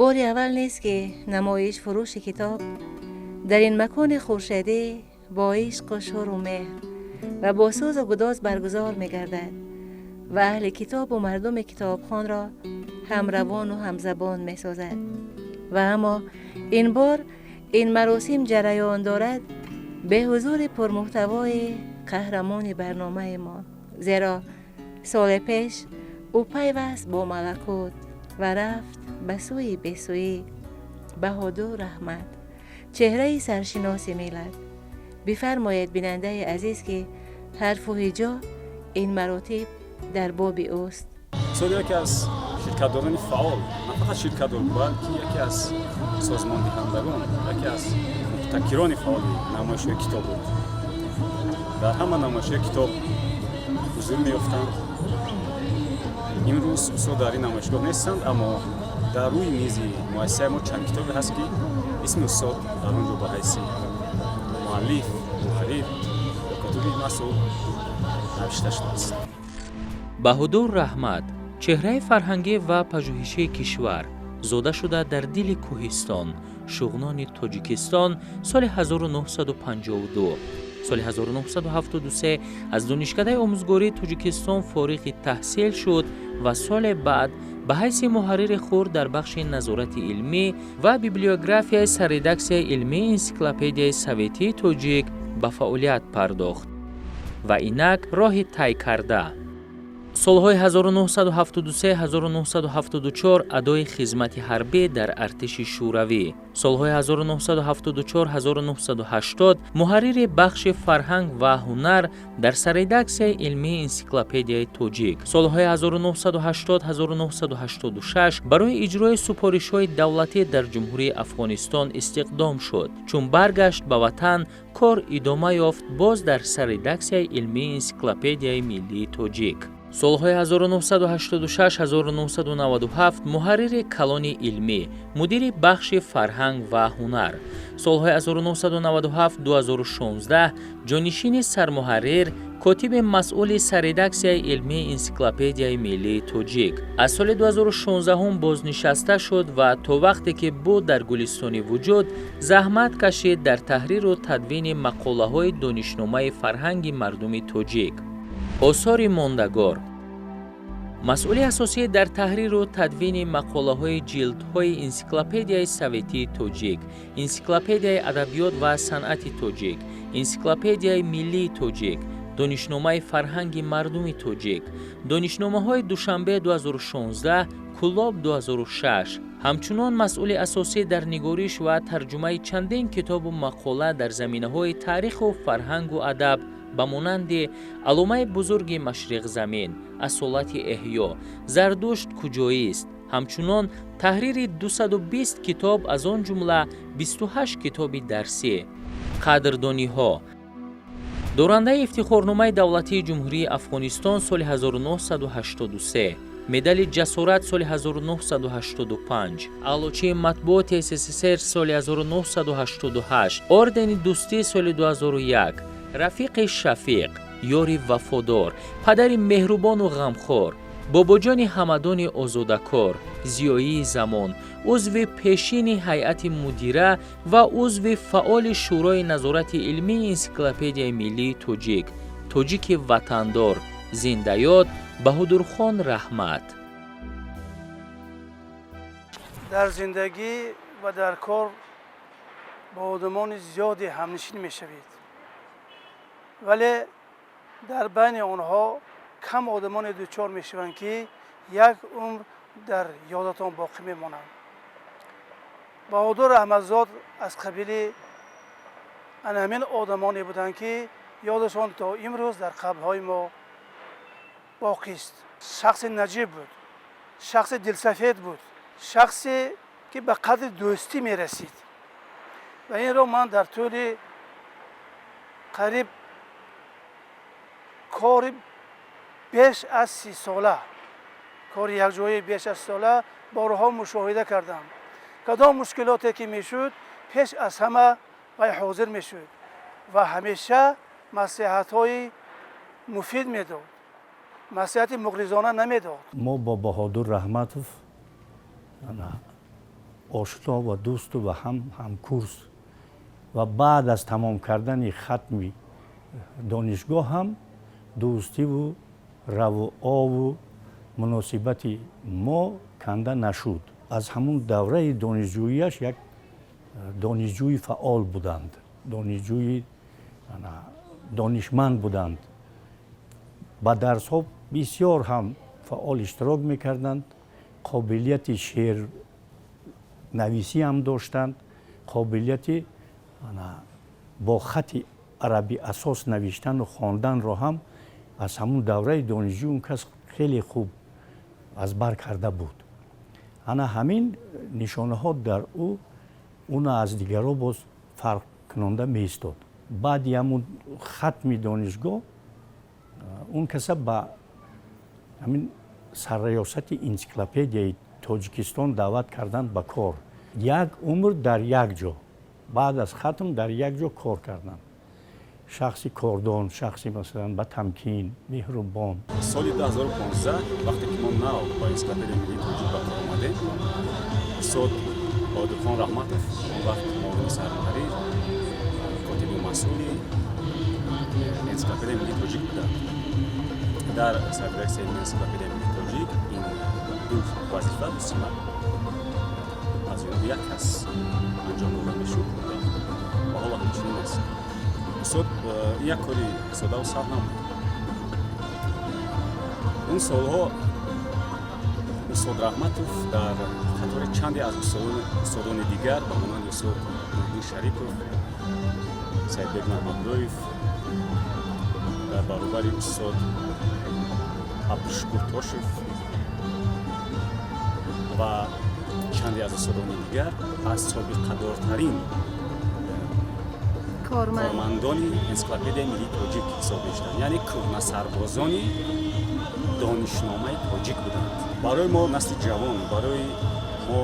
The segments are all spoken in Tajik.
Бори аввал нест, ки намоиш фурӯши китоб дар ин макони хуршедӣ бо ишқу шӯру меҳр ва бо сӯзу гудоз баргузор мегардад ва аҳли китобу мардуми китобхонро ҳамравону ҳамзабон месозад. Ва аммо ин бор ин маросим ҷараён дорад бе ҳузури пурмуҳтавои қаҳрамони барномаи мо, зеро соли пеш ӯ пайваст бо малакут ва рафт ба сӯи бесӯӣ. Баҳодур Раҳмат, чеҳраи саршиноси миллат. Бифармоед, бинандаи азиз, ки ҳарфу ҳиҷо ин маротиб дар боби ӯст. Устод яке аз ширкатдорони фаъол, на фақат ширкатдор, балки яке аз созмондиҳандагон, яке аз мубтакирони фаъоли намоишҳои китоб буд. Дар ҳама намоишҳои китоб ҳузур меёфтанд. Имрӯз устод дар ин намоишгоҳ нестанд, аммо дар рӯи мизи муассисаи мо чанд китобе ҳаст, ки исми устод дар он ҷо ба ҳайси муаллиф, муҳаррир ё котиби масъул навишта шудааст. Баҳодур Раҳмат, чеҳраи фарҳангӣ ва пажӯҳишии кишвар, зода шуда дар дили кӯҳистон, Шуғнони Тоҷикистон, соли 1952. Соли 1973 аз Донишкадаи омӯзгории Тоҷикистон фориғи таҳсил шуд ва соли баъд ба ҳайси муҳаррири хурд дар бахши назорати илмӣ ва библиографияи сарредаксияи илмии Энсиклопедияи советии тоҷик ба фаъолият пардохт. Ва инак роҳи тай карда: солҳои 1973-1974 адои хизмати ҳарбӣ дар артиши Шӯравӣ, солҳои 1974-1980 муҳаррири бахши фарҳанг ва ҳунар дар сарредаксияи илмии Энсиклопедияи тоҷик, солҳои 1980-1986 барои иҷрои супоришҳои давлатӣ дар Ҷумҳурии Афғонистон истиқдом шуд. Чун баргашт ба ватан, кор идома ёфт боз дар сарредаксияи илмии Энсиклопедияи миллии тоҷик. Солҳои 1986-1997 муҳаррири калони илмӣ, мудири бахши фарҳанг ва ҳунар, солҳои 1997-2016 ҷонишини сармуҳаррир, котиби масъули сарредаксияи илмии Энсиклопедияи миллии тоҷик. Аз соли 2016 бознишаста шуд ва то вақте ки буд дар гулистони вуҷуд, заҳмат кашид дар таҳриру тадвини мақолаҳои Донишномаи фарҳанги мардуми тоҷик. Осори мондагор: масъули асосӣ дар таҳриру тадвини мақолаҳои ҷилдҳои Энсиклопедияи советии тоҷик, Энсиклопедияи адабиёт ва санъати тоҷик, Энсиклопедияи миллии тоҷик, Донишномаи фарҳанги мардуми тоҷик, донишномаҳои Душанбе 2016, Кӯлоб 2006. Ҳамчунон масъули асосӣ дар нигориш ва тарҷумаи чандин китобу мақола дар заминаҳои таъриху фарҳангу адаб, ба монанди Алломаи бузурги машриқзамин, Асолати эҳё, Зардушт куҷоист. Ҳамчунон таҳрири 220 китоб, аз он ҷумла 28 китоби дарсӣ. Қадрдониҳо: дорандаи ифтихорномаи давлатии Ҷумҳурии Афғонистон соли 1983, медали ҷасорат соли 1985, Аълочии матбуоти СССР соли 1988, ордени Дӯстӣ соли 2001. Рафиқи шафиқ, ёри вафодор, падари меҳрубону ғамхор, бобоҷони ҳамадони озодакор, зиёии замон, узви пешини ҳайати мудира ва узви фаъоли Шӯрои назорати илмии Энсиклопедияи миллии тоҷик, тоҷики ватандор, зиндаёд Баҳодурхон Раҳмат. Дар зиндагӣ ва дар кор бо одамони зиёде ҳамнишин мешавед, вале дар байни онҳо кам одамоне дучор мешаванд, ки як умр дар ёдатон боқӣ мемонанд. Баҳодур Раҳматзод аз қабили ана ҳамин одамоне буданд, ки ёдашон то имрӯз дар қалбҳои мо боқист. Шахси наҷиб буд, шахси дилсафед буд, шахсе ки ба қадри дӯстӣ мерасид. Ва инро ман дар тӯли қариб кори беш аз 30 сола, кори якҷояи беш аз сола борҳо мушоҳида кардам. Кадом мушкилоте ки мешуд, пеш аз ҳама вай ҳозир мешуд ва ҳамеша маслиҳатҳои муфид медод, маслиҳати муғризона намедод. Мо бо Баҳодур Раҳматов Ошно ва дӯсту ва ҳам ҳамкурс ва баъд аз тамом кардани хатми донишгоҳ ҳам дӯстиву раву ову муносибати мо канда нашуд. Аз ҳамун давраи донишҷӯияш як донишҷӯи фаъол буданд, донишҷӯи донишманд буданд, ба дарсҳо бисёр ҳам фаъол иштирок мекарданд, қобилияти шеърнависӣ ҳам доштанд, қобилияти бо хати арабӣ асос навиштану хонданро ҳам аз ҳамун давраи донишҷӯ он кас хеле хуб аз бар карда буд. Ана ҳамин нишонаҳо дар ӯ уна аз дигарҳо боз фарқ кунонда меистод. Баъди ҳамун хатми донишгоҳ он каса ба ҳамин сарраёсати Энсиклопедияи Тоҷикистон даъват карданд ба кор. Як умр дар як ҷо, баъд аз хатм дар як ҷо кор карданд. Шахси кордон, шахси, масалан, ба тамкин, меҳрубон. Соли 2015, вақте ки мо нав ба Энсиклопедияи миллии тоҷик ба кор омадем, устод Баҳодурхон Раҳматов он вақт муовини сармуҳаррир, котиби масъули Энсиклопедияи миллии тоҷик буданд. Дар сарредаксияи Энсиклопедияи миллии тоҷик ин ду вазифа, ду симат аз ҷониби як кас анҷом дода мешуд ва ҳоло ҳамчунин аст. Устод, ин як кори содаву саҳл набуд. Он солҳо устод Раҳматов дар қатори чанде аз устодони дигар, ба монанди устод Муҳиддин Шарипов, Саидбек Маҳмадбоев, дар баробари устод Абдушукур Тошев ва чанде аз устодони дигар, аз собиқадортарин кормандони Энсиклопедияи миллии тоҷик ҳисоб мешуданд, яъне кӯҳнасарбозони донишномаи тоҷик буданд. Барои мо, насли ҷавон, барои мо,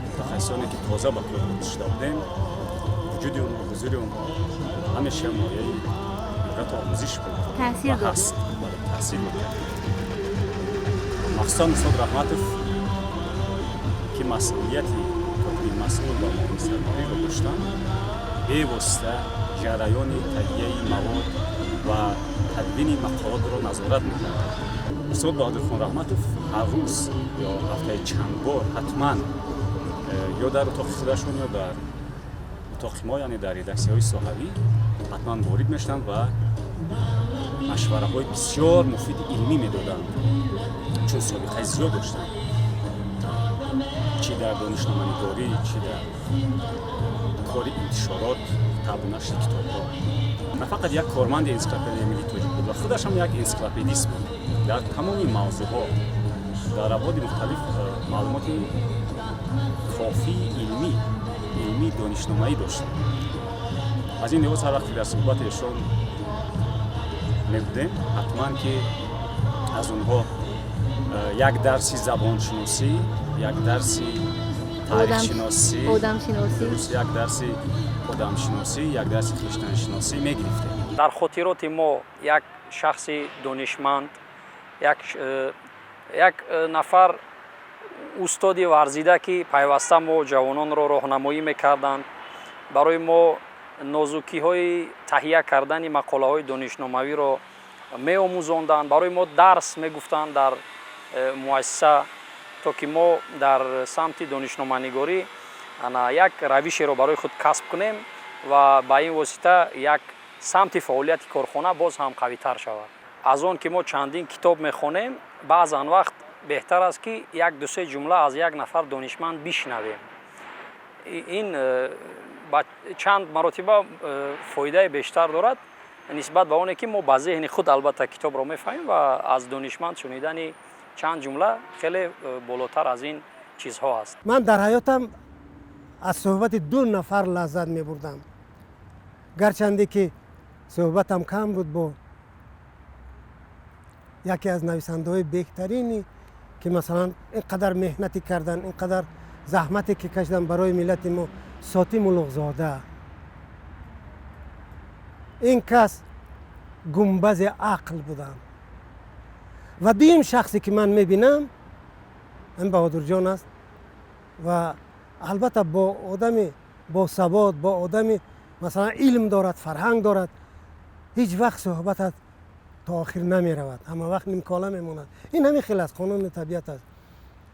мутахассисоне ки тоза ба кор шуда будем, вуҷуди онҳо, ҳузури онҳо ҳамеша мояи ибрату омӯзиш буд. Таъсир ва ҳаст. Бале, таъсир мекард. Махсусан устод Раҳматов, ки масъулияти котиби масъул ва муовини сармуҳаррирро доштанд, бевосита ҷараёни таҳияи мавод ва тадвини мақолотро назорат мекарданд. Устод Баҳодурхон Раҳматов ҳар рӯз ё ҳафтаи чанд бор ҳатман ё дар утоқи худашон, ё дар утоқи мо, яъне дар редаксияҳои соҳавӣ, ҳатман ворид мешуданд ва машвараҳои бисёр муфиди илмӣ медоданд, чун собиқаи зиёд доштанд чӣ дар донишноманигорӣ, чӣ дар кори интишорот, табъу нашри китобҳо. На фақат як корманди Энсиклопедияи миллии тоҷик буд ва худаш ҳам як энсиклопедист буд. Дар тамоми мавзӯъҳо, дар абоди мухталиф маълумоти кофии илмӣ донишномаӣ дошт. Аз ин лиҳоз, ҳар вақте дар суҳбати эшон мебудем, ҳатман ки аз онҳо як дарси забоншиносӣ, як дарси таърихшиносӣ, одамшиносӣ. Дуруст, як дарси одамшиносӣ, як дарси хештаншиносӣ мегирифтем. Дар хотироти мо як шахси донишманд, як нафар устоди варзида, ки пайваста мо ҷавононро роҳнамоӣ мекарданд, барои мо нозукиҳои таҳия кардани мақолаҳои донишномавиро меомӯзонданд, барои мо дарс мегуфтанд дар муассиса, то ки мо дар самти донишноманигорӣ ана як равишеро барои худ касб кунем ва ба ин восита як самти фаъолияти корхона боз ҳам қавитар шавад. Аз он ки мо чандин китоб мехонем, баъзан вақт беҳтар аст, ки як дусе ҷумла аз як нафар донишманд бишнавем. Ин ба чанд маротиба фоидаи бештар дорад нисбат ба оне ки мо ба зеҳни худ албатта китобро мефаҳмем, ва аз донишманд шунидани чанд ҷумла хеле болотар аз ин чизҳо аст. Ман дар ҳаётам аз суҳбати ду нафар лаззат мебурдам, гарчанде ки суҳбатам кам буд бо яке аз нависандаҳои беҳтарини, ки масалан ин қадар меҳнате кардан, ин қадар заҳмате ки кашидан барои миллати мо, Сотим Улуғзода. Ин кас гумбази ақл буданд. Ва дуюм шахсе ки ман мебинам, ин Баҳодурҷон аст ва Албатта, бо одами босавод, бо одами, масалан, илм дорад, фарҳанг дорад, ҳеҷ вақт суҳбатат то охир намеравад, ҳама вақт нимкола мемонад. Ин ҳамин хел аст, қонуни табиат аст.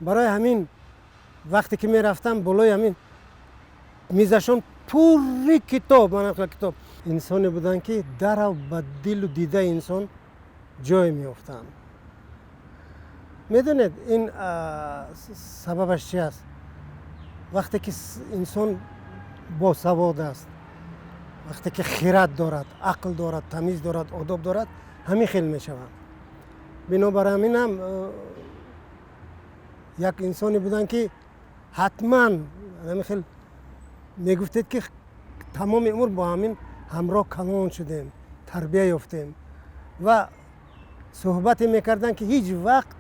Барои ҳамин вақте ки мерафтам, болои ҳамин мизашон пурри китоб, манам хел китоб. Инсоне буданд, ки дарав ба дилу дидаи инсон ҷой меёфтанд. Медонед, ин сабабаш чи аст? Вақте ки инсон босавод аст, вақте ки хират дорад, ақл дорад, тамиз дорад, одоб дорад, ҳамин хел мешаванд. Бинобар ҳаминам як инсоне буданд, ки ҳатман ҳамин хел мегуфтед, ки тамоми умр бо ҳамин ҳамроҳ калон шудем, тарбия ёфтем ва суҳбате мекарданд, ки ҳеҷ вақт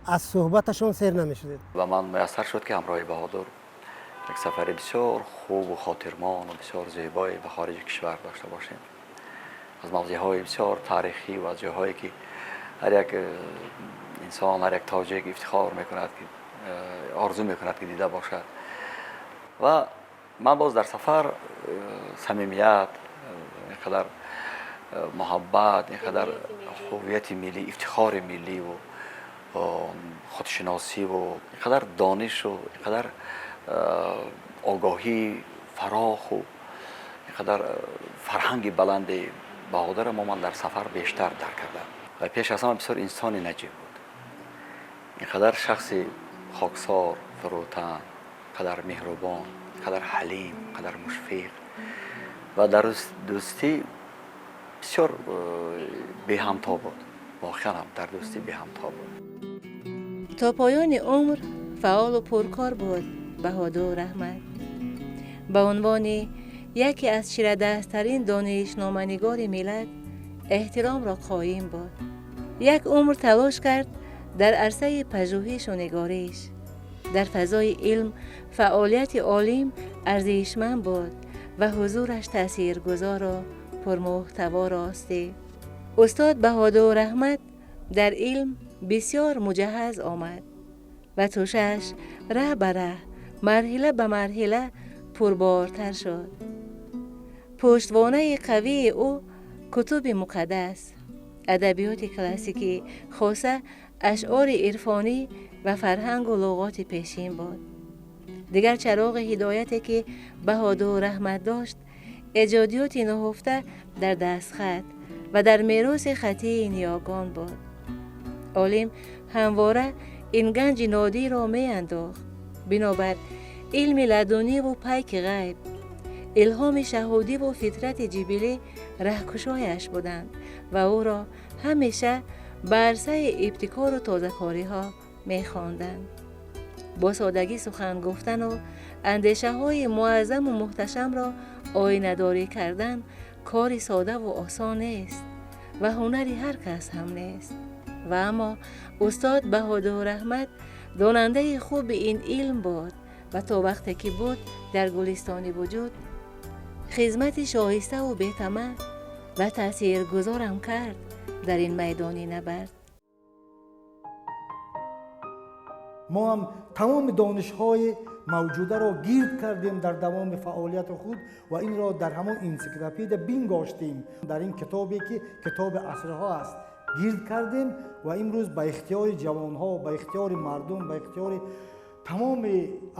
аз суҳбаташон сер намешудед. Ва ман муяссар шуд, ки ҳамроҳи Баҳодур як сафари бисёр хубу хотирмону бисёр зебое ба хориҷи кишвар дошта бошем, аз мавзеъҳои бисёр таърихӣ ва аз ҷойҳое, ки ҳар як инсон, ҳар як тоҷик ифтихор мекунад, ки орзу мекунад, ки дида бошад. Ва ман боз дар сафар самимият, ин қадар муҳаббат, ин қадар ҳуввияти миллӣ, ифтихори милливу худшиносиву ин қадар донишу ин қадар огоҳии фароху ин қадар фарҳанги баланди Баҳодурро мо ман дар сафар бештар дарк кардам. Ва пеш аз ҳама бисёр инсони наҷиб буд, ин қадар шахси хоксор, фурӯтан, қадар меҳрубон, қадар ҳалим, қадар мушфиқ ва дар дӯстӣ бисёр беҳамто буд. Воқеан ҳам дар дӯстӣ беҳамто буд. То поёни умр фаъолу пуркор буд Баҳодур Раҳмат. Ба унвони яке аз чирадасттарин донишноманигори миллат эҳтиромро қоим буд. Як умр талош кард дар арсаи пажӯҳишу нигориш. Дар фазои илм фаъолияти олим арзишманд буд ва ҳузураш таъсиргузору пурмуҳтаво. Ростӣ, устод Баҳодур Раҳмат дар илм бисёр муҷаҳҳаз омад ва тӯшааш раҳ ба раҳ, марҳила ба марҳила пурбортар шуд. Пуштвонаи қавии ӯ кутуби муқаддас, адабиёти классикӣ, хоса ашъори ирфонӣ ва фарҳангу луғоти пешин буд. Дигар чароғи ҳидояте, ки Баҳодур Раҳмат дошт, эҷодиёти нуҳуфта дар дастхат ва дар мероси хатии ниёгон буд. Олим ҳамвора ин ганҷи нодирро меандохт. Бинобар илми ладуниву пайки ғайб, илҳоми шаҳудиву фитрати ҷибилӣ раҳкушояш буданд ва ӯро ҳамеша ба арсаи ибтикору тозакориҳо мехонданд. Бо содагӣ сухан гуфтану андешаҳои муаззаму муҳташамро оинадорӣ кардан кори содаву осон нест ва ҳунари ҳар кас ҳам нест. Ва аммо устод Баҳодур Раҳмат донандаи хуби ин илм буд ва то вақте ки буд дар гулистони вуҷуд хизмати шоиставу бетамаъ ва таъсиргузорам кард дар ин майдони набард. Мо ҳам тамоми донишҳои мавҷударо гирд кардем дар давоми фаъолияти худ ва инро дар ҳамон энсиклопедия бингоштем. Дар ин китобе, ки китоби асрҳо аст, гирд кардем ва имрӯз ба ихтиёри ҷавонҳо, ба ихтиёри мардум, ба ихтиёри тамоми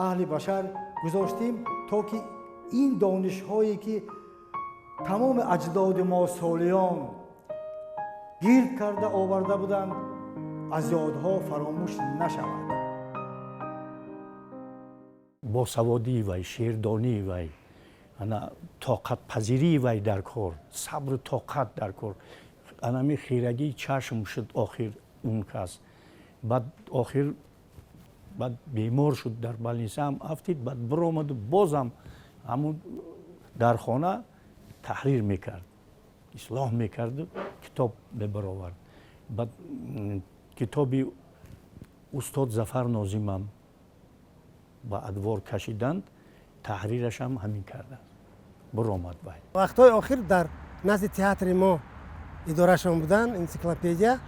аҳли башар гузоштем, то ки ин донишҳое, ки тамоми аҷдоди мо солиён гирд карда оварда буданд, аз ёдҳо фаромӯш нашавад. Босаводии вай, шеърдонии вай, ана тоқатпазирии вай дар кор, сабру тоқат дар кор, анами хирагии чашм шуд. Охир он кас баъд охир баъд бемор шуд, дар больницаам афтид, баъд биромаду бозам ҳамун дар хона таҳрир мекард, ислоҳ мекарду китоб мебаровард. Баъд китоби устод Зафар Нозимам ба адвор кашиданд, таҳрирашам ҳамин карданд, биромад вай. Вақтҳои охир дар назди театри мо идорашон буданд, энсиклопедия.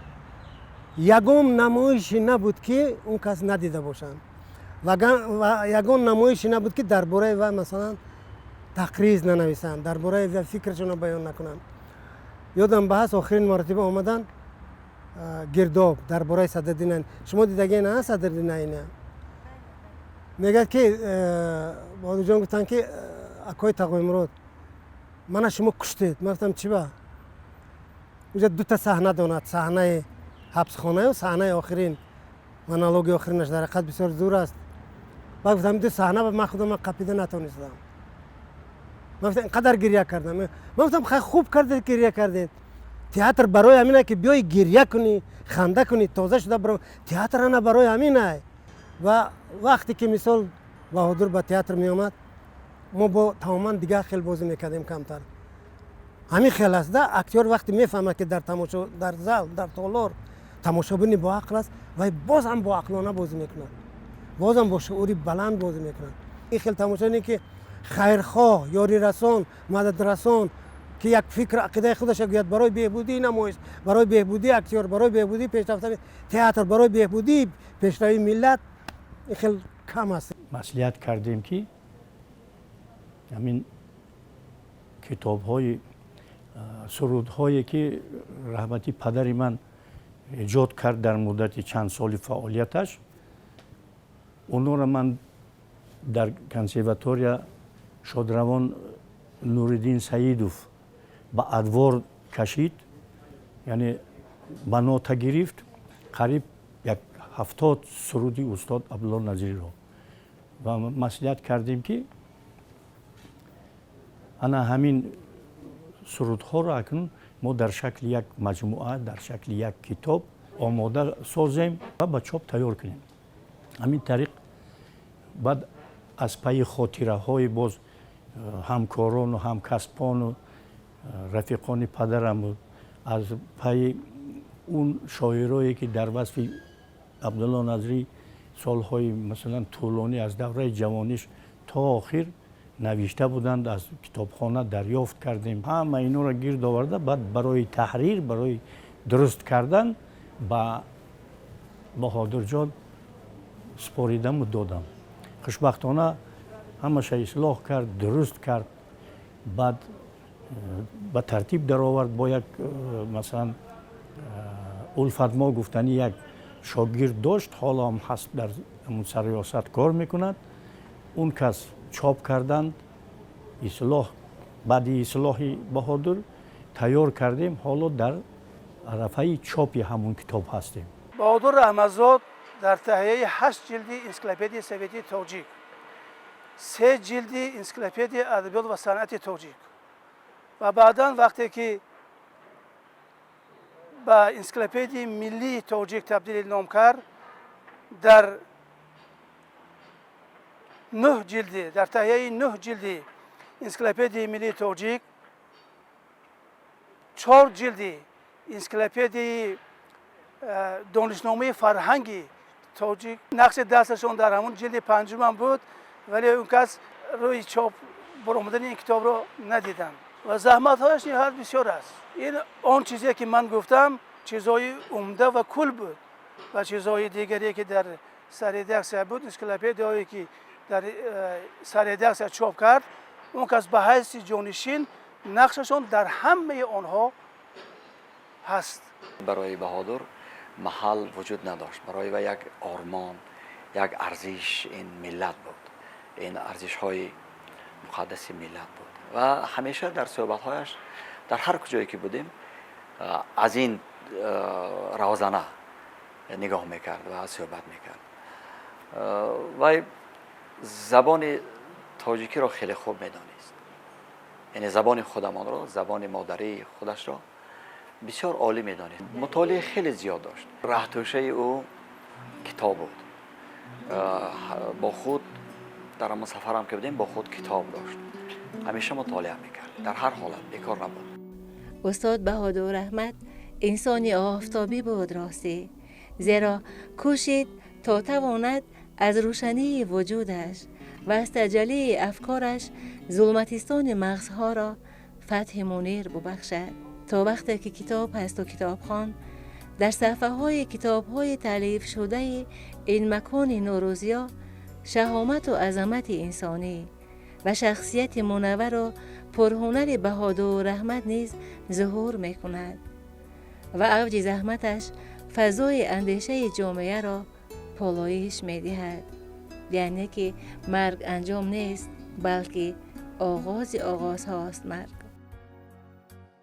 Ягон намоише набуд, ки он кас надида бошанд. Ва ягон намоише набуд, ки дар бораи вай, масалан, тақриз нанависанд, дар бораи вай фикрашонро баён накунанд. Ёдам ба ҳаст, охирин маротиба омадан Гирдоб дар бораи Садриддин. Шумо дидагӣ на Садриддин Айни? Мегӯяд, ки Баҳодурҷон гуфтанд, ки акои Тағоимурод, мана шумо куштед. Ман гуфтам, чӣ ба? Уҷа дута саҳна донад, саҳнаи ҳабсхонаю саҳнаи охирин, монологи охиринаш дар ҳақиқат бисёр зур аст. Баъд гуфтам, ду саҳна ман худам қапида натонистам. Ман гуфтам, инқадар гиря кардам. Ман гуфтам, хай, хуб кардед, гиря кардед. Театр барои ҳамина, ки биёи гиря кунӣ, ханда кунӣ, тоза шуда баро. Театр ана барои ҳаминай. Ва вақте ки, мисол, Баҳодур ба театр меомад, мо бо тамоман дигар хел бозӣ мекардем камтар. Ҳамин хел аст да. Актёр вақте мефаҳмад, ки дар тамошо, дар зал, дар толор тамошобини боақл аст, вай боз ҳам боақлона бозӣ мекунад, бозам бо шуури баланд бозӣ мекунад. Ин хел тамошоне, ки хайрхоҳ, ёрирасон, мадаdraсон, ки як фикр, ақидаи худаша гӯяд барои беҳбудии намоиш, барои беҳбудии актёр, барои беҳбудии пешрафтани театр, барои беҳбудии пешравии миллат, ин хел кам аст. Маслиҳат кардем, ки ҳамин китобҳои сурудҳое, ки раҳматӣ падари ман эҷод кард дар муддати чанд соли фаъолияташ, онҳоро ман дар консерватория шодравон Нуриддин Саидов ба адвор кашид, яъне ба нота гирифт қариб як 70 суруди устод Абдулло Назириро. Ва маслиҳат кардем, ки ана ҳамин сурудҳоро акнун мо дар шакли як маҷмӯа, дар шакли як китоб омода созем ва ба чоп тайёр кунем. Ҳамин тариқ, баъд аз пайи хотираҳои боз ҳамкорону ҳамкасбону рафиқони падараму аз пайи он шоирое, ки дар васфи Абдулло Назрӣ солҳои, масалан, тӯлонӣ, аз давраи ҷавониш то охир навишта буданд, аз китобхона дарёфт кардем. Ҳама инҳоро гирд оварда, баъд барои таҳрир, барои дуруст кардан ба Баҳодурҷон супоридаму додам. Хушбахтона, ҳамаша ислоҳ кард, дуруст кард, баъд ба тартиб даровард. Бо як масалан, Улфатмо гуфтанӣ як шогирд дошт, ҳоло ҳам ҳаст, дар ҳамун сарриёсат кор мекунад. Он кас чоп карданд, ислоҳ, баъди ислоҳи Баҳодур тайёр кардем. Ҳоло дар арафаи чопи ҳамун китоб ҳастем. Баҳодур Раҳматзод дар таҳияи ҳашт ҷилди Энсиклопедияи советии тоҷик, се ҷилди Энсиклопедияи адабиёт ва санъати тоҷик ва баъдан, вақте ки ба Энсиклопедияи миллии тоҷик табдили ном кард, дар нӯҳ ҷилди, дар таҳияи нӯҳ ҷилди Энсиклопедияи миллии тоҷик, чор ҷилди Энсиклопедияи донишномаи фарҳанги тоҷик нақши дасташон дар ҳамон ҷилди панҷумам буд, вале он кас рӯи чоп баромадани ин китобро надиданд ва заҳматҳояш ниҳоят бисёр аст. Ин он чизе, ки ман гуфтам, чизҳои умда ва кул буд ва чизҳои дигаре, ки дар сарредаксия буд, энсиклопедияҳое, ки дар сарредаксия чоп кард, он кас ба ҳайси ҷонишин нақшашон дар ҳамаи онҳо ҳаст. Барои Баҳодур маҳал вуҷуд надошт. Барои вай як ормон, як арзиш ин миллат буд, ин арзишҳои муқаддаси миллат буд. Ва ҳамеша дар суҳбатҳояш, дар ҳар куҷое ки будем, аз ин равзана нигоҳ мекард ва суҳбат мекард. Вай забони тоҷикиро хеле хуб медонист, яъне забони худамонро, забони модарии худашро бисёр олӣ медонист. Мутолиа хеле зиёд дошт. Раҳтӯшаи ӯ китоб буд. Бо худ дар ҳамон сафарам ки будем, бо худ китоб дошт, ҳамеша мутолиа мекард, дар ҳар ҳолат бекор набуд. Устод Баҳодур Раҳмат инсони офтобӣ буд ростӣ, зеро кӯшид то тавонад аз рӯшании вуҷудаш ва аз таҷаллии афкораш зулматистони мағзҳоро фатҳи мунир бубахшад. То вақте ки китоб ҳасту китобхон, дар саҳфаҳои китобҳои таълифшудаи ин макони нурӯзиё Шаҳомату азамати инсонӣ ва шахсияти мунаввару пурҳунари Баҳодур Раҳмат низ зуҳур мекунад ва авҷи заҳматаш фазои андешаи ҷомеаро полоиш медиҳад. Яъне ки марг анҷом нест, балки оғози оғозҳост марг.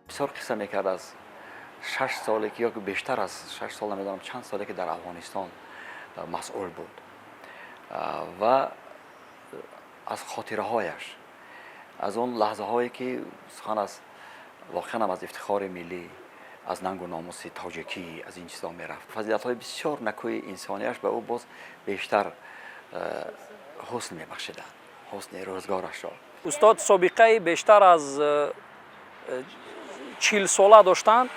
Бисёр қисса мекард аз 6 соле ки, ё бештар аз 6 сол, намедонам чанд соле ки дар Афғонистон масъул буд ва аз хотираҳояш, аз он лаҳзаҳое ки сухан аз воқеан ҳам аз ифтихори миллӣ, аз нангу номуси тоҷикӣ, аз ин чизо мерафт, фазилатҳои бисёр накӯи инсонияш ба ӯ боз бештар ҳусн мебахшиданд, ҳусни рӯзгорашро. Устод собиқаи бештар аз 40 сола доштанд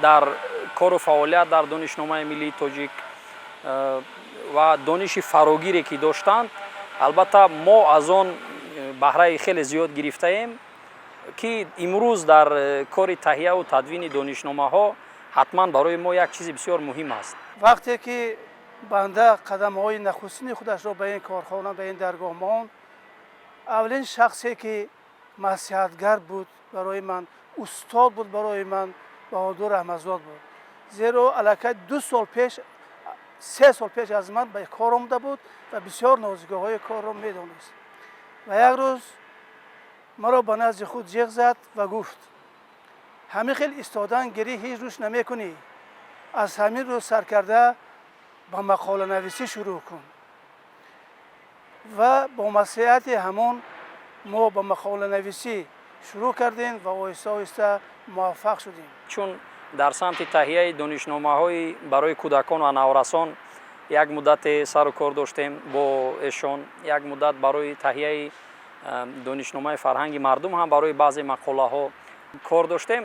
дар кору фаъолият дар Донишномаи миллии тоҷик ва дониши фарогире ки доштанд, албатта, мо аз он баҳраи хеле зиёд гирифтаем, ки имрӯз дар кори таҳияву тадвини донишномаҳо ҳатман барои мо як чизи бисёр муҳим аст. Вақте ки банда қадамҳои нахустини худашро ба ин корхона, ба ин даргоҳ монд, аввалин шахсе ки маслиҳатгар буд барои ман, устод буд барои ман, Баҳодур Раҳматзод буд. Зеро аллакай 2 сол пеш, 3 сол пеш аз ман ба кор омада буд ва бисёр нозукиҳои корро медонист. Ва як рӯз маро ба назди худ ҷеғ зад ва гуфт: «Ҳамин хел истодан гирӣ, ҳеҷ рушд намекунӣ. Аз ҳамин рӯз саркарда ба мақоланависӣ шурӯъ кун». Ва бо маслиҳати ҳамон мо ба мақоланависӣ шурӯъ кардем ва оҳиста оҳиста муваффақ шудем. Чун дар самти таҳияи донишномаҳои барои кӯдакон ва наврасон як муддате сару кор доштем бо эшон, як муддат барои таҳияи донишномаи фарҳанги мардум ҳам барои баъзе мақолаҳо кор доштем,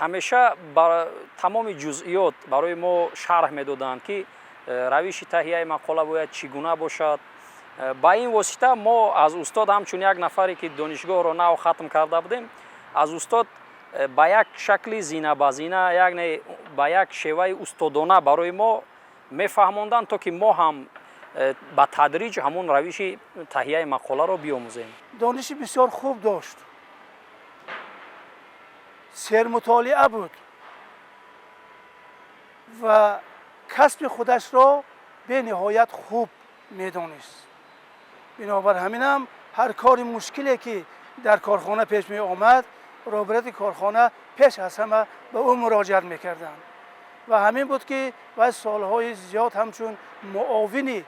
ҳамеша ба тамоми ҷузъиёт барои мо шарҳ медоданд, ки равиши таҳияи мақола бояд чӣ гуна бошад. Ба ин восита мо аз устод, ҳамчун як нафаре ки донишгоҳро нав хатм карда будем, аз устод ба як шакли зина ба зина, яъне ба як шеваи устодона барои мо мефаҳмонданд, то ки мо ҳам ба тадриҷ ҳамон равиши таҳияи мақоларо биомӯзем. Дониши бисёр хуб дошт, сермутолиа буд ва касби худашро бениҳоят хуб медонист. Бинобар ҳаминам ҳар кори мушкиле ки дар корхона пеш меомад, роҳбарияти корхона пеш аз ҳама ба ӯ муроҷиат мекарданд. Ва ҳамин буд, ки вай солҳои зиёд ҳамчун муовини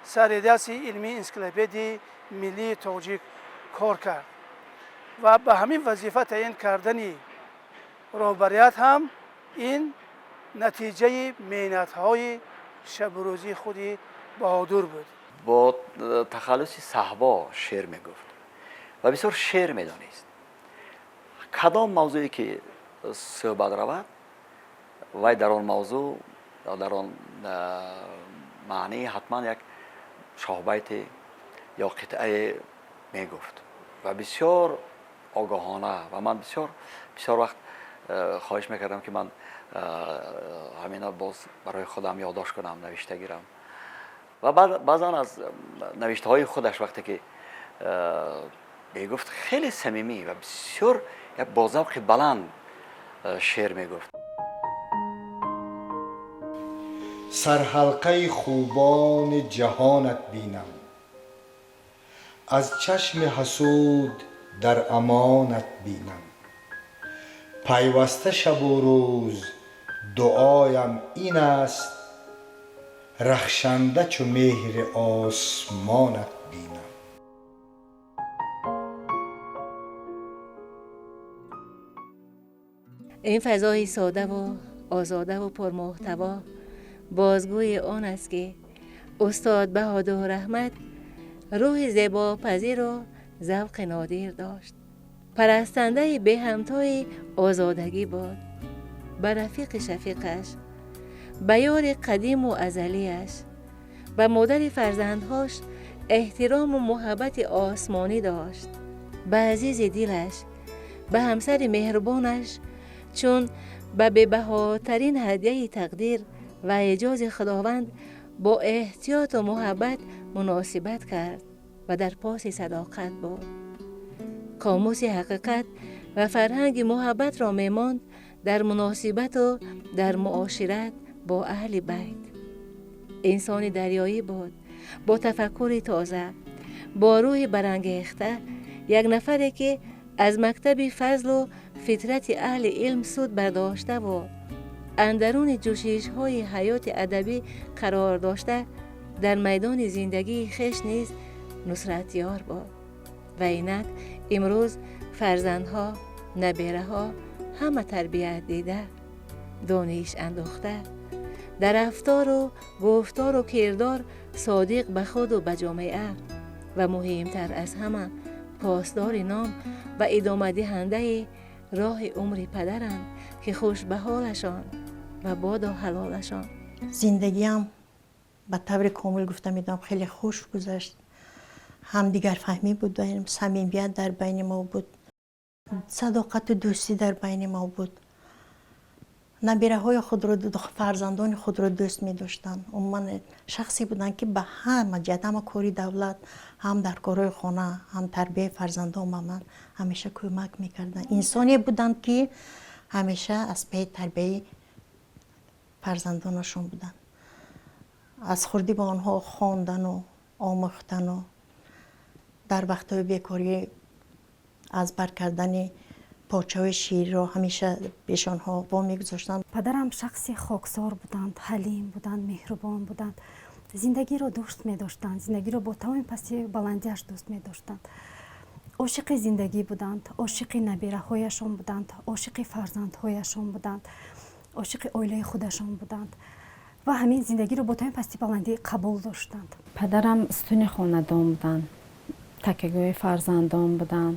сарредаксияи илмии Энсиклопедияи миллии тоҷик кор кард ва ба ҳамин вазифа таъин кардани роҳбарият ҳам ин натиҷаи меҳнатҳои шабурӯзии худи Баҳодур буд. Бо тахаллуси Саҳбо шеър мегуфт ва бисёр шеър медонист. Кадом мавзӯе ки суҳбат равад, вай дар он мавзӯъ, дар он маънӣ ҳатман як шоҳбайте ё қитъае мегуфт ва бисёр огоҳона. Ва ман бисёр бисёр вақт хоҳиш мекардам, ки ман ҳамина боз барои худам ёддошт кунам, навишта гирам. Ва баъзан аз навиштаҳои худаш вақте ки мегуфт, хеле самимӣ ва бисёр як бо завқи баланд шеър мегуфт. Сарҳалқаи хубони ҷаҳонат бинам, аз чашми ҳасуд дар амонат бинам. Пайваста шабу рӯз дуоям ин аст, рахшанда чу меҳри осмонат бинам. Ин фазои содаву озодаву пурмуҳтаво бозгӯи он аст, ки устод Баҳодур Раҳмат рӯҳи зебопазиру завқи нодир дошт, парастандаи беҳамтои озодагӣ буд. Ба рафиқи шафиқаш, ба ёри қадиму азалияш, ба модари фарзандҳош эҳтирому муҳаббати осмонӣ дошт. Ба азизи дилаш, ба ҳамсари меҳрубонаш, чун ба бебаҳотарин ҳадияи тақдир ва эъҷози Худованд бо эҳтиёту муҳаббат муносибат кард ва дар поси садоқат буд. Қомуси ҳақиқат ва фарҳанги муҳаббатро мемонд дар муносибату дар муошират бо аҳли байт. Инсони дарёӣ буд, бо тафаккури тоза, бо рӯҳи барангехта, як нафаре, ки аз мактаби фазлу фитрати аҳли илм суд бардоштаву андаруни ҷӯшишҳои ҳаёти адабӣ қарор дошта, дар майдони зиндагии хеш низ нусратёр буд. Ва инак имрӯз фарзандҳо, набераҳо ҳама тарбият дида, дониш андохта, дар рафтору гуфтору кирдор содиқ ба худу ба ҷомеа ва муҳимтар аз ҳама посдори ном ва идомадиҳандаи роҳи умри падаранд, ки хуш ба ҳолашон ва бодо ҳалолашон. Зиндагиам ба таври комил гуфта медонам, хеле хуш гузашт. Ҳамдигарфаҳмӣ буд, самимият дар байни мо буд, садоқату дӯстӣ дар байни мо буд. Набираҳои худро, фарзандони худро дӯст медоштанд. Умуман, шахсе буданд, ки ба ҳама ҷиҳат, ҳама кори давлат, ҳам дар корҳои хона, ҳам тарбияи фарзандон ба ман ҳамеша кӯмак мекарданд. Инсоне буданд, ки ҳамеша аз паи тарбияи фарзандонашон буданд. Аз хурдӣ ба онҳо хондану омӯхтану дар вақтҳои бекорӣ аз бар кардани порчаҳои шеърро ҳамеша пеши онҳо во мегузоштанд. Падарам шахси хоксор буданд, ҳалим буданд, меҳрубон буданд, зиндагиро дӯст медоштанд, зиндагиро бо тамоми пасти баландиаш дӯст медоштанд. Ошиқи зиндагӣ буданд, ошиқи набираҳояшон буданд, ошиқи фарзандҳояшон буданд, ошиқи оилаи худашон буданд ва ҳамин зиндагиро бо тамоми пасти баландӣ қабул доштанд. Падарам сутуни хонадон буданд, такягоҳи фарзандон буданд,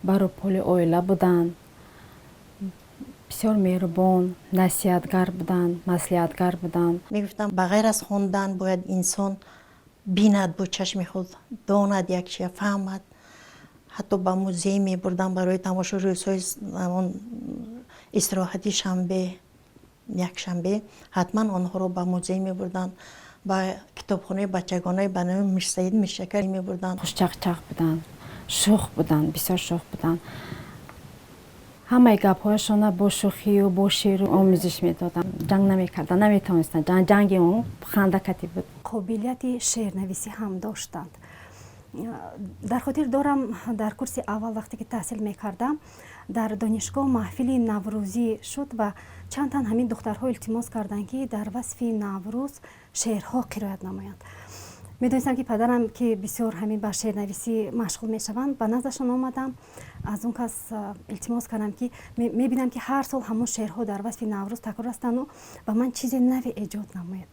бару поли оила буданд. Бисёр меҳрубон, насиҳатгар буданд, маслиҳатгар буданд. Мегуфтам, ба ғайр аз хондан бояд инсон бинад, бо чашми худ донад, як чия фаҳмад. Ҳатто ба музей мебурдам барои тамошо. Рӯзҳои он истироҳати шанбе, якшанбе ҳатман онҳоро ба музей мебурданд, ба китобхонаи бачагонаи ба номи Мирсаид Миршакар мебурданд. Хушчақчақ буданд, шӯх буданд, бисёр шӯх буданд. Ҳамаи гапҳояшона бо шӯхию бо шеъру омӯзиш медоданд. Ҷанг намекарданд, наметавонистанд. Ҷанги он хандакатӣ буд. Қобилияти шеърнависӣ ҳам доштанд. Дар хотир дорам, дар курси аввал вақте ки таҳсил мекардам, дар донишгоҳ маҳфили наврӯзӣ шуд ва чанд тан ҳамин духтарҳо илтимос карданд, ки дар васфи Наврӯз шеърҳо қироат намоянд. Медонистам, ки падарам, ки бисёр ҳамин ба шеърнависӣ машғул мешаванд. Ба наздашон омадам, аз он кас илтимос кардам, ки мебинам, ки ҳар сол ҳамон шеърҳо дар васфи Наврӯз такрор ҳастанду ба ман чизе наве эҷод намояд.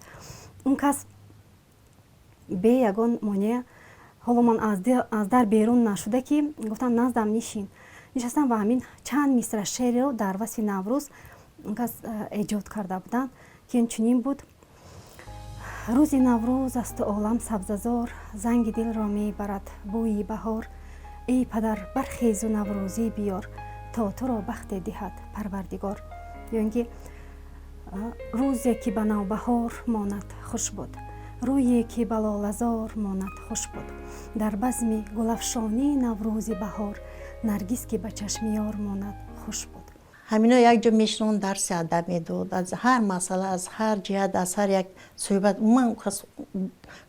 Он кас бе ягон монеа, ҳоло ман аз дар берун нашуда, ки гуфтам: «Наздам нишин». Нишастам ва ҳамин чанд мисра шеърро дар васфи Наврӯз он кас эҷод карда буданд, ки ин чунин буд: «Рӯзи Наврӯз асту олам сабзазор, занги дилро мебарад бӯи баҳор. Эй падар, бархезу наврӯзӣ биёр, то туро бахте диҳад Парвардигор». Ё ин ки: «Рӯзе ки ба навбаҳор монад хуш буд, рӯе ки ба лолазор монад хуш буд. Дар базми гулафшонии наврӯзи баҳор, наргис ки ба чашми ёр монад хуш буд». Ҳамино якҷо мешинон, дарси адаб медод, аз ҳар масъала, аз ҳар ҷиҳат, аз ҳар як суҳбат. Умуман,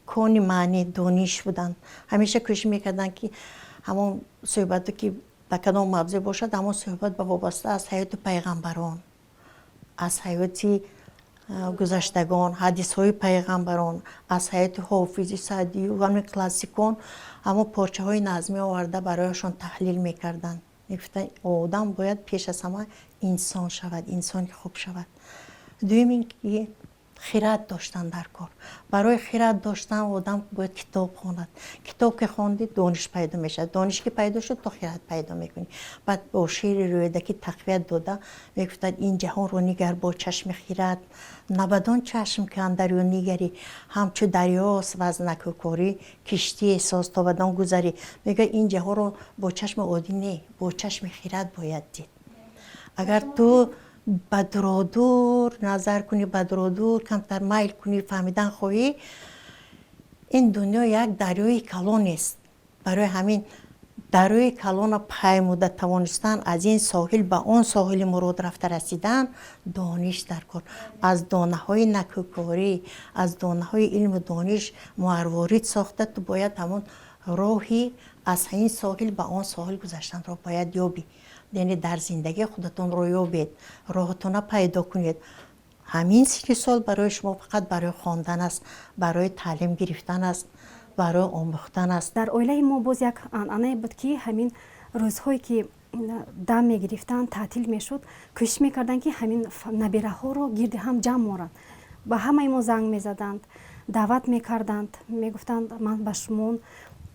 кони маъни дониш буданд. Ҳамеша кӯшиш мекарданд, ки ҳамон суҳбато, ки ба кадом мавзӯъ бошад, ҳамон суҳбат ба вобаста аз ҳаёти пайғамбарон, аз ҳаёти гузаштагон, ҳадисҳои пайғамбарон, аз ҳаёти Ҳофизи, Саъдию ҳамин классикон, ҳамон порчаҳои назмӣ оварда, барояшон таҳлил мекарданд. Мегуфтанд, одам бояд пеш аз ҳама инсон шавад, инсони хуб шавад. Дуюм ин ки хират доштан дар кор. Барои хират доштан одам бояд китоб хонад. Китоб ки хондӣ, дониш пайдо мешавад, дониш ки пайдо шуд, то хират пайдо мекунӣ. Баъд бо шеъри Рӯдакӣ тақвият дода мегуфтад: «Ин ҷаҳонро нигар бо чашми хират, на бадон чашм ки андар ӯ нигарӣ. Ҳамчу дарёст ваз накӯкорӣ, киштие соз то бадон гузарӣ». Мегӯяд, ин ҷаҳонро бо чашми оддӣ не, бо чашми хират бояд дид. Агар ту ба дуродур назар кунӣ, ба дуродур камтар майл кунӣ, фаҳмидан хоҳӣ. Ин дунё як дарёи калон нест. Барои ҳамин дарёи калона паймуда тавонистан, аз ин соҳил ба он соҳили мурод рафта расидан, дониш дар кор. Аз донаҳои накӯкорӣ, аз донаҳои илму дониш марворид сохта, ту бояд ҳамон роҳи аз ин соҳил ба он соҳил гузаштанро бояд ёбӣ. Яъне дар зиндагӣ худатонро ёбед, роҳатона пайдо кунед. Ҳамин синни сол барои шумо фақат барои хондан аст, барои таълим гирифтан аст, барои омӯхтан аст. Дар оилаи мо боз як анъанае буд, ки ҳамин рӯзҳое ки дам мегирифтанд, таътил мешуд, кӯшиш мекарданд, ки ҳамин набираҳоро гирди ҳам ҷамъ оранд. Ба ҳамаи мо занг мезаданд, даъват мекарданд, мегуфтанд: «Ман ба шумо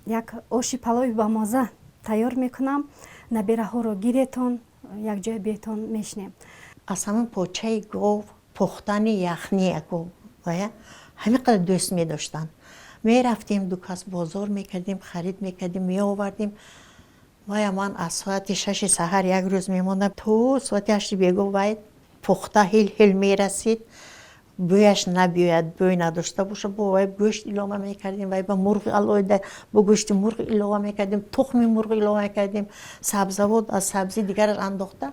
як оши палови бамаза тайёр мекунам, набираҳоро гиретон, якҷоя биетон, мешинем». Аз ҳамон почаи гов пухтани яхни ҳамин қадар дӯст медоштанд. Мерафтем, ду кас бозор мекардем, харид мекардем, меовардем. Вая ман аз соати 6-и саҳар як рӯз мемондам то соати 8-и бегоҳ. Вай пухта ҳил ҳил мерасид, бӯяш набиёяд, бӯй надошта боша, бо вай гӯшт илова мекардем, вай ба мурғ алоҳида, бо гӯшти мурғ илова мекардем, тухми мурғ илова мекардем, сабзавот аз сабзи дигараш андохта.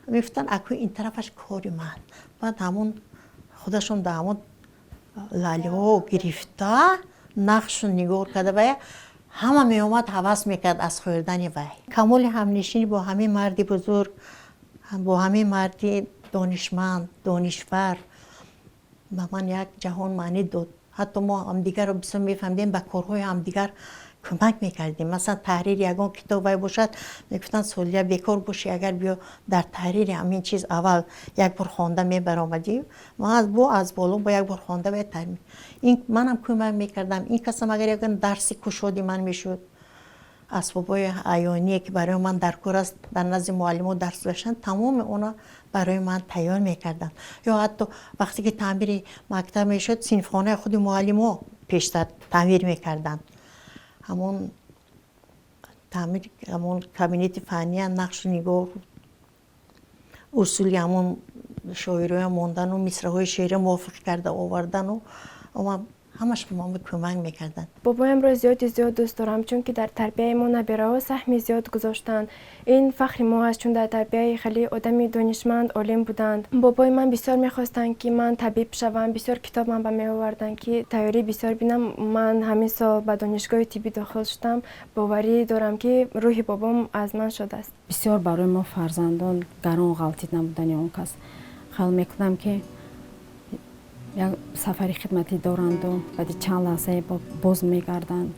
Мегуфтанд: «Аку, ин тарафаш кори ман». Баъд ҳамон худашон дар ҳамон лалиҳо гирифта, нақшу нигор карда, вая ҳама меомад, ҳавас мекард аз хӯрдани вай. Камоли ҳамнишинӣ бо ҳамин марди бузург, бо ҳамин марди донишманд, донишвар ба ман як ҷаҳон маънӣ дод. Ҳатто мо ҳамдигарро бисёр мефаҳмидем, ба корҳои ҳамдигар кӯмак мекардем. Масалан, таҳрири ягон китоб вай бошад, мегуфтанд: «Солия, бекор бошӣ агар, биё, дар таҳрири ҳамин чиз аввал як бор хонда мебаромадӣ». Ман бо аз боло бо як бор хонда вай ин манам кӯмак мекардам. Ин касам агар ягон дарси кушоди ман мешуд, асбобҳои аёние ки барои ман дар кор аст, дар назди муаллимо дарс доштан, тамоми оно барои ман тайёр мекарданд. Ё ҳатто вақте ки таъмири мактаб мешуд, синфхонаи худи муаллимо пештар таъмир мекарданд. Ҳамон таъмир, ҳамон кабинети фанния, нақшу нигор, усули ҳамон шоироя мондану мисраҳои шеърия мувофиқ карда овардану ҳамаш ба мо кӯмак мекарданд. Бобоямро зиёди зиёд дӯст дорам, чунки дар тарбияи мо набираҳо саҳми зиёд гузоштанд. Ин фахри мо аст, чун дар тарбияи хеле одами донишманд, олим буданд. Бобои ман бисёр мехостанд, ки ман табиб шавам. Бисёр китоб ман ба меоварданд, ки тайёрӣ бисёр бинам. Ман ҳамин сол ба донишгоҳи тиббӣ дохил шудам. Боварӣ дорам, ки рӯҳи бобом аз ман шодааст. Бисёр барои мо фарзандон гарон ғалтид набудани он кас. Хаёл мекунам, ки як сафари хидматӣ доранду баъди чанд лаҳзае боз мегарданд.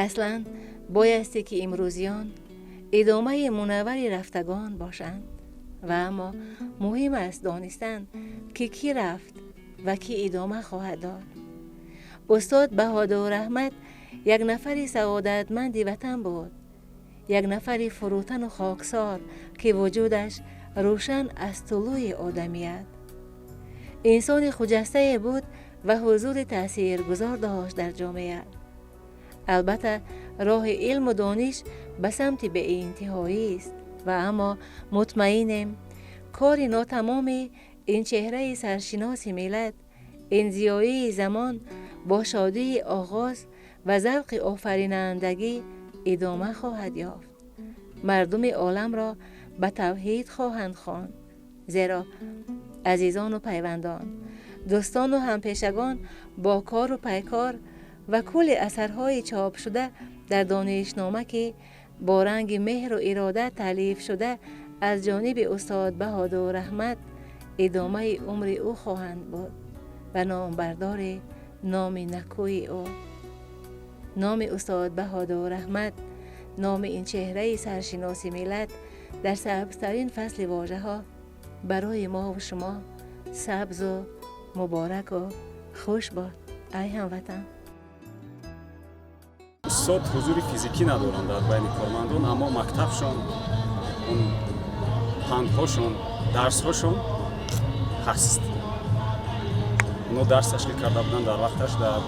Аслан боясте ки имрӯзиён идомаи мунаввари рафтагон бошанд ва аммо муҳим аст донистан, ки кӣ рафт ва кӣ идома хоҳад дод. Устод Баҳодур Раҳмат як нафари саодатманди ватан буд, як нафари фурӯтану хоксор, ки вуҷудаш рӯшан аз тулӯи одамият. Инсони хуҷастае буд ва ҳузури таъсиргузор дошт дар ҷомеа. Албатта, роҳи илму дониш ба самти беинтиҳоист ва аммо мутмаинем, кори нотамоми ин чеҳраи саршиноси миллат, ин зиёии замон бо шодии оғоз ва завқи офаринандагӣ идома хоҳад ёфт. Мардуми оламро ба тавҳид хоҳанд хонд, зеро азизону пайвандон, дӯстону ҳампешагон бо кору пайкор ва кулли асарҳои чопшуда дар донишнома, ки бо ранги меҳру ирода таълиф шуда аз ҷониби устод Баҳодур Раҳмат, идомаи умри ӯ хоҳанд буд ва номбардори номи накӯи ӯ. Номи устод Баҳодур Раҳмат, номи ин чеҳраи саршиноси миллат дар сабзтарин фасли вожаҳо барои мову шумо сабзу мубораку хуш бод, ай ҳамватан. Устод ҳузури физикӣ надоранд дар байни кормандон, аммо мактабшон, он пандҳошон, дарсҳошон ҳаст. Онҳо дарс ташкил карда буданд дар вақташ дар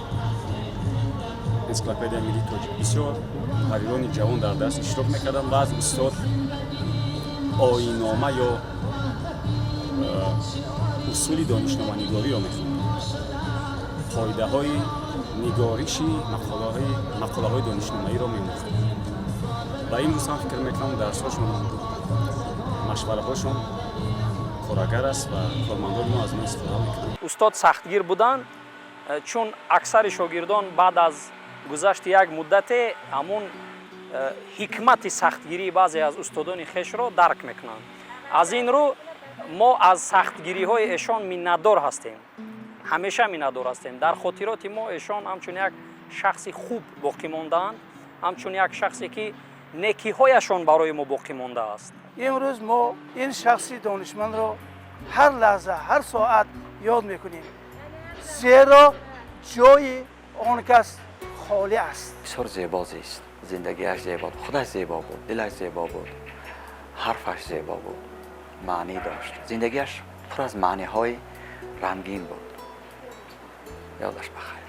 Энсиклопедияи миллии тоҷик. Бисёр муҳаррирони ҷавон дар дарс иштирок мекарданд ва аз устод оинома ё усули донишноманигориро мехонданд. Қоидаҳои нигориши мақолаҳои донишномаиро меомӯхтем ва имрӯз ҳам фикр мекунам, дарсҳошон, машвараҳошон корагар аст ва кормандони мо аз он истифода мекунанд. Устод сахтгир буданд, чун аксари шогирдон баъд аз гузашти як муддате ҳамун ҳикмати сахтгирии баъзе аз устодони хешро дарк мекунанд. Аз ин рӯ мо аз сахтгириҳои эшон миннатдор ҳастем, ҳамеша миннатдор ҳастем. Дар хотироти мо эшон ҳамчун як шахси хуб боқӣ мондаанд, ҳамчун як шахсе, ки некиҳояшон барои мо боқӣ мондааст. Имрӯз мо ин шахси донишмандро ҳар лаҳза, ҳар соат ёд мекунем, зеро ҷои он кас холӣ аст. Бисёр зебо зист, зиндагиаш зебо, худаш зебо буд, дилаш зебо буд, ҳарфаш зебо буд, маънӣ дошт, зиндагиаш пур аз маъниҳои рангин буд. Ёдаш бахайр.